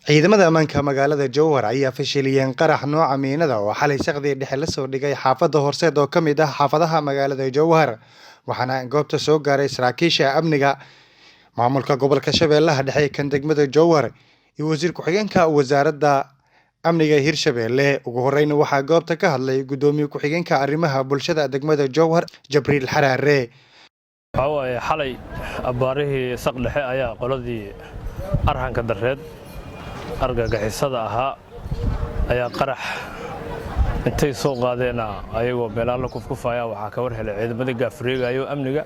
Ciidamada ammaanka magaalada Jowhar ayaa fashiliyeen qarax nooca miinada oo xalay saqdii dhexe la soo dhigay xaafadda Horseed oo ka mid ah xaafadaha magaalada Jowhar, waxaana goobta soo gaaray saraakiisha amniga maamulka gobolka Shabeellaha Dhexe kan degmada Jowhar iyo wasiir ku-xigeenka wasaaradda amniga Hirshabeelle. Ugu horreyn waxaa goobta ka hadlay gudoomiye ku-xigeenka arrimaha bulshada degmada Jowhar, Jabriil Xaraare. Waxaa waaye xalay abbaarihii saq dhexe ayaa qoladii arhanka dareed argagixisada ahaa ayaa qarax intay soo qaadeena ayagoo meelaha la kufkufaya. Waxaa ka war helay ciidamadii gaafureegayo amniga,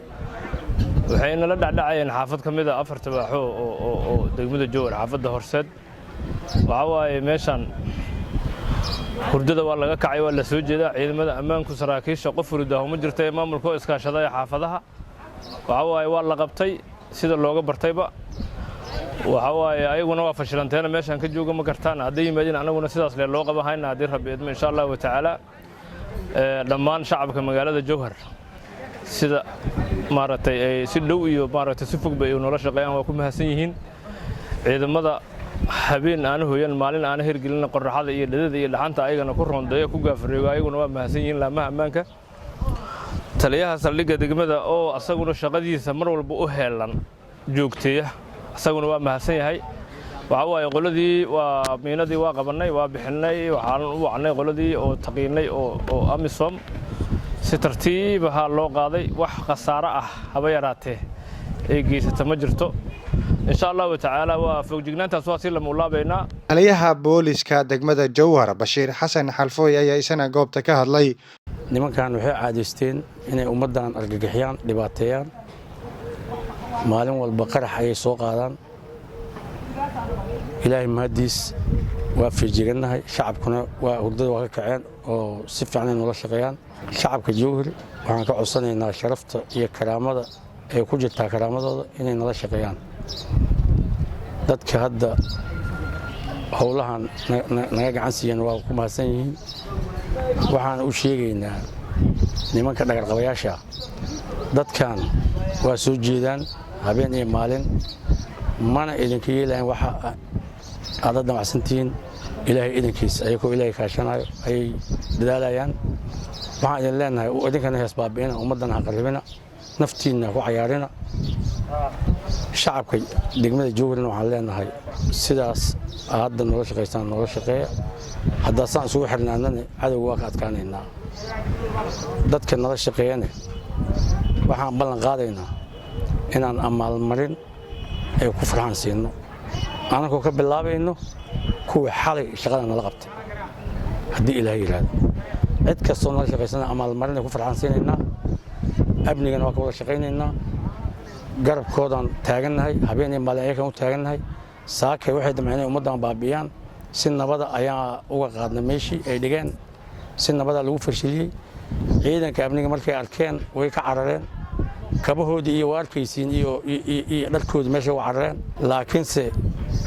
waxayna la dhacdhacayeen xaafad ka mid a afarta baaxo oo degmada Jowhar, xaafadda Horseed. Waxaa waaye meeshan hurdada waa laga kacay, waa la soo jeedaa. Ciidamada ammaanku, saraakiisha, qof hurdaahu ma jirta ee maamulka oo iskaashadaya xaafadaha. Waxaa waaye waa la qabtay sida looga bartayba. Waxa waaye ayaguna waa fashilanteena, meeshaan ka jooga ma kartaan. Hadday yimaadeen annaguna sidaas lee loo qaba hayna, haddii Rabbi idmo, insha Allahu tacaala. Dhammaan shacabka magaalada Jowhar sida maaragtay ay si dhow iyo maaragtay si fogba ay noola shaqeeyaan waa ku mahadsan yihiin. Ciidamada habeen aana hooyan, maalin aana hirgelina, qorraxada iyo dhadada iyo dhaxanta ayagana ku rondeeyo, ku gaafareego, ayaguna waa mahadsan yihiin. Laamaha ammaanka, taliyaha saldhigga degmada oo asaguna shaqadiisa mar walba u heelan joogteeya, asaguna waa mahadsan yahay. Waxaa waaye qoladii waa miinadii waa qabannay, waa bixinnay, waxaan u wacnay qoladii oo taqiinay oo AMISOM. Si tartiib ahaa loo qaaday, wax khasaaro ah haba yaraatee ay geysata ma jirto, insha Allahu tacaala. Waa fogjignaantaas, waa si lama ulaabaynaa. Taliyaha booliska degmada Jowhar, Bashiir Xasan Xalfooy, ayaa isana goobta ka hadlay. Nimankan waxay caadaysteen inay ummaddan argagixiyaan, dhibaateeyaan. Maalin walba qarax ayay soo qaadaan. Ilaahay mahaddiis, waa feejigannahay, shacabkuna waa hurdada waa ka kaceen oo si fiican ay noola shaqeeyaan. Shacabka Jowhar waxaan ka codsanaynaa sharafta iyo karaamada ay ku jirtaa karaamadooda inay nala shaqeeyaan. Dadka hadda howlahan naga gacan siiyeen waa ku mahadsan yihiin. Waxaan u sheegaynaa nimanka dhagarqabayaasha, dadkan waa soo jeedaan habeen iyo maalin, mana idinka yeelayan waxa aad la damacsantihiin. Ilaahay idankiis, ayagoo Ilaahay kaashanayo ayay dadaalayaan. Waxaan idin leenahay, idinkana hees baabi'ina, ummaddana ha qarribina, naftiinna ku cayaarina. Shacabka degmada Jowharna waxaan leenahay, sidaas hadda noola shaqaystaan noola shaqeeya. Haddaa saan isugu xirnaanana cadowga waa ka adkaanaynaa. Dadka nala shaqeeyane waxaan ballan qaadaynaa inaan amaalmarin ay ku farxaan siino, anagoo ka bilaabayno kuwa xalay shaqada nala qabtay, haddii Ilaah yidhaahdo. Cid kastoo nala shaqaysana amaalmarin ay ku farxaan siinaynaa. Amnigana waa ka wada shaqaynaynaa, garabkoodaan taagannahay, habeenay maalin ayakaan u taagannahay. Saakay waxay damceen inay ummaddan baabi'iyaan. Si nabada ayaa uga qaadnay meeshii ay dhigeen, si nabadaa lagu fashiliyey. Ciidanka amniga markay arkeen way ka carareen, kabahoodii iyo waa arkaysiin iyo dharkoodii meesha uga carareen, laakiinse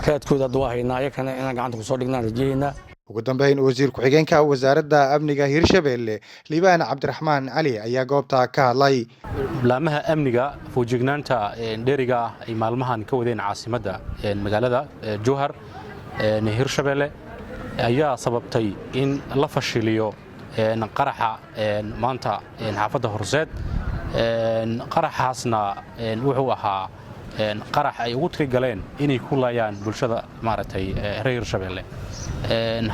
raadkooda hadda waa haynaa, ayakana inaan gacanta kusoo dhignaan rajeeyaynaa. Ugu dambeyn, wasiir ku-xigeenka wasaaradda amniga Hirshabeelle, Liibaan Cabdiraxmaan Cali, ayaa goobta ka hadlay. Laamaha amniga foojignaanta dheeriga ah ay maalmahan ka wadeen caasimadda magaalada Jowhar Hirshabeelle ayaa sababtay in la fashiliyo qaraxa maanta xaafadda Horseed. Qaraxaasna wuxuu ahaa qarax ay ugu tirigaleen inay ku laayaan bulshada maaragtay reer Hirshabeelle.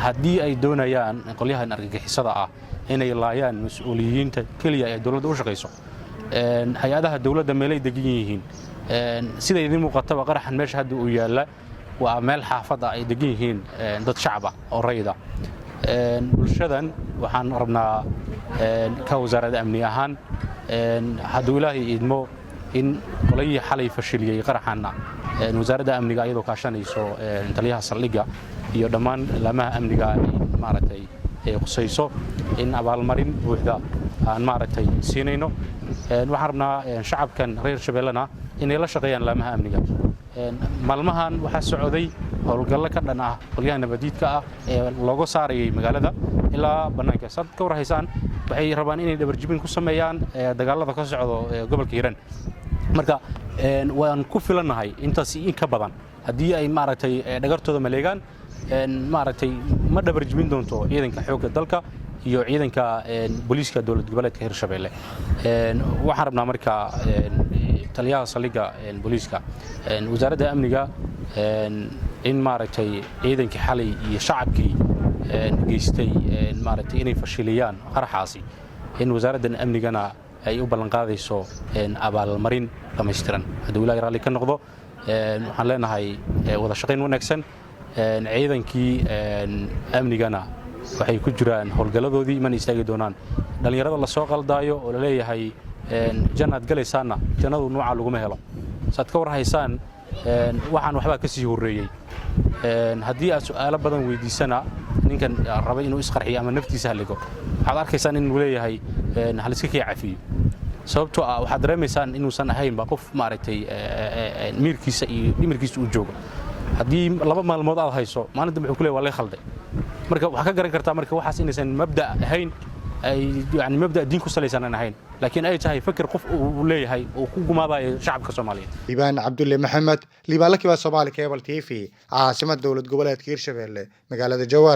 Haddii ay doonayaan qolyahan argagixisada ah inay laayaan mas-uuliyiinta keliya ee dowladda u shaqayso, hay-adaha dowladda meelay degan yihiin, sida idiin muuqataba qaraxan meesha hadda uu yaalla waa meel xaafad ah ay degan yihiin dad shacaba oo rayida. Bulshadan waxaan rabnaa ka wasaaradda amni ahaan, hadduu Ilaahay idmo, in qolayihii xalay fashiliyey qaraxanna wasaaradda amniga ayadoo kaashanayso taliyaha saldhigga iyo dhammaan laamaha amniga ay maaragtay ay qusayso in abaalmarin buuxda aan maaragtay siinayno. Waxaan rabnaa shacabkan reer Shabeellena inay la shaqeeyaan laamaha amniga. Maalmahan waxaa socday howlgallo ka dhan ah qolyaha nabadiidka ah ee looga saarayay magaalada ilaa bannaanka. Saad ka war haysaan, waxay rabaan inay dhabarjibin ku sameeyaan dagaalada ka socdo gobolka Hiiraan. Marka waan ku filannahay intaas in ka badan. Haddii ay maaragtay dhagartooda maleegaan, maaragtay ma dhabar jibin doonto ciidanka xoogga dalka iyo ciidanka booliiska dowlad goboleedka Hirshabelle. Waxaan rabnaa marka taliyaha saldhigga booliiska, wasaaradda amniga, in maaragtay ciidankii xalay iyo shacabkii geystay maaragtay inay fashiliyaan qaraxaasi, in wasaaraddan amnigana ay u ballanqaadayso abaalmarin dhammaystiran hadduu Ilaahay raalli ka noqdo. Waxaan leenahay wada shaqayn wanaagsan. Ciidankii amnigana waxay ku jiraan howlgalladoodii, mana istaagi doonaan. Dhallinyarada lasoo qaldaayo oo laleeyahay jannaad galaysaanna, jannadu nuuca laguma helo. Saad ka war haysaan, waxaan waxbaa ka sii horreeyey. Haddii aad su'aalo badan weydiisana ninkan raba inuu isqarxiyo ama naftiisa halligo, waxaad arkaysaan inuu leeyahay haliska kii cafiyo, sababtoo ah waxaad dareemaysaan inuusan ahaynba qof maaragtay miirkiisa iyo dhimirkiisa uu joogo. Haddii 2 maalmood aad hayso, maalin dambe wuxuu ku leeyahay waa lay khalday. Marka waxaa ka garan kartaa marka waxaas inaysan mabda' ahayn, ay yani mabda' diin ku salaysan aan ahayn, laakiin ay tahay fakir qof uu leeyahay oo ku gumaadayo shacabka Soomaaliyeed. Liibaan Cabdulle Maxamed, Liibaan Laki, waa Soomaali Cable TV, caasimad dowlad goboleedka Hirshabelle, magaalada Jowhar.